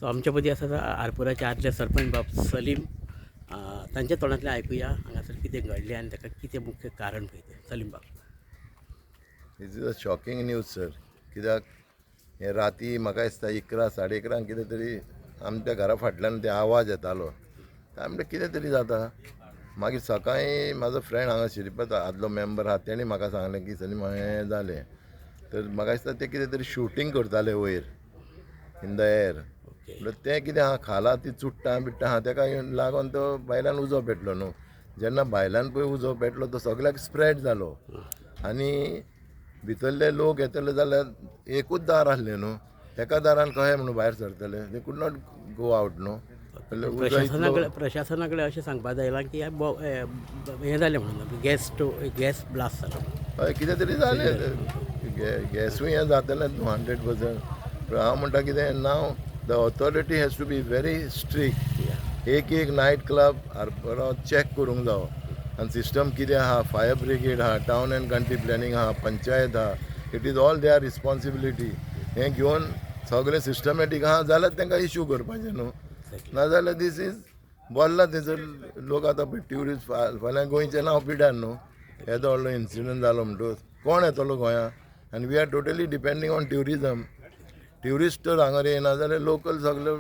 So आमच्या मदीं आसा आरपोराचे आदले सरपंच बाब सलीम. तांच्या तोंडांतल्यान आयकुया हांगासर कितें घडलें आनी ताका कितें मुख्य कारण पळय तें. सलीम बाब. This is a shocking news, sir. कित्याक हे राती म्हाका दिसता 11 11:30 कितें तरी आमच्या घरा फाटल्यान ते आवाज येतालो. काय म्हणटा, कितें तरी जाता. मागीर सकाळीं म्हाजो फ्रेंड हांगा श्रीपत आदलो मेंबर आहा, तेणी म्हाका सांगलें की सलीम, हें जालें. तर म्हाका दिसता ते कितें तरी शुटींग करताले वयर इन the air. म्हणल्यार तें कितें आहा खाला, ती चुट्टां बिट्टां आहा, तेका लागून तो भायल्यान उजो पेटलो न्हू. जेन्ना भायल्यान पळय उजो पेटलो, तो सगल्याक स्प्रेड जालो आनी भितरले लोक येतले जाल्यार एकूच दार आसलें न्हू. एका दारान कशें म्हणून भायर सरतले? They could not go out न्हू. प्रशासना कडेन अशें सांगपाक जायना की हें जालें म्हणून, गॅस ब्लास्ट जालो? हय, कितें तरी जालें. गॅसूय हें जातलें न्हू, 100%. हांव म्हणटा कितें, now the authority has to be very strict. एक एक नायट क्लब आरपोरा चॅक करूंक जावो आनी सिस्टम कितें आहा, फायर ब्रिगेड आहा, टावन एंड कंट्री प्लॅनिंग आहा, पंचायत आहा, it is all their responsibility. हें घेवन सगळें सिस्टमॅटीक आहा जाल्यार तांकां इशू करपाचें न्हू. नाजाल्यार दीस is बोल्ला थंयसर लोक. आतां पळय ट्युरिस्ट, फाल्यां गोंयचें नांव पिड्यार न्हू. येदो व्हडलो इन्सिडंट जालो म्हणटकूच कोण येतलो गोंया? आनी we are totally depending on tourism. Tourist तर हांगा येना जाल्यार लोकल सगळे,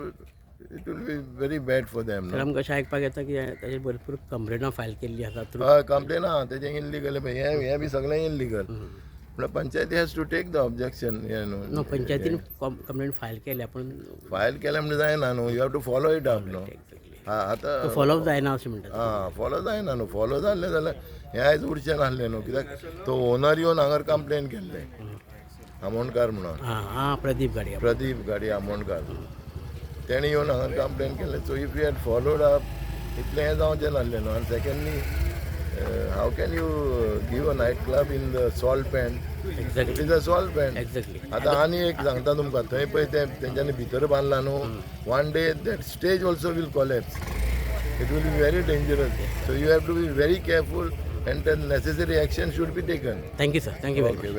it will be very bad for them. तर आमकां अशें आयकपाक येता की ताजेर भरपूर कंप्लेनां फायल केल्ली आसा थ्रू हय, कंप्लेन आहा तेजें. इनलिगल हें हें बी सगळें इनलिगल. म्हणल्यार पंचायती has to take the objection हें न्हू. न्हू. पंचायतीन कंप्लेन फायल केल्या, पूण फायल केलें म्हणजे जायना न्हू, you have to follow it up न्हू. हा, आतां फॉलोअप जायना अशें म्हणटात. आं, फॉलो जायना न्हू. फॉलो जाल्लें जाल्यार हें आयज उरचें नासलें न्हू. कित्याक तो ओनर येवन हांगार कंप्लेन केल्लें, आमोणकार म्हणून. आं आं प्रदीप गाडी. प्रदीप गाडी आमोणकार, तेणी येवन हांगा कंप्लेन केल्लें. So if you had followed up, इतलें हें जावचें नासलें न्हू. आनी secondly, how can you give a night club in the salt pan? It is a salt pan. आतां आनी एक सांगता तुमकां, थंय पळय तें तेंच्यांनी भितर बांदलां न्हू, one day that stage also will collapse. It will be very dangerous, so you have to be very careful and the necessary action should be taken. Thank you, sir. Thank you very much. Okay.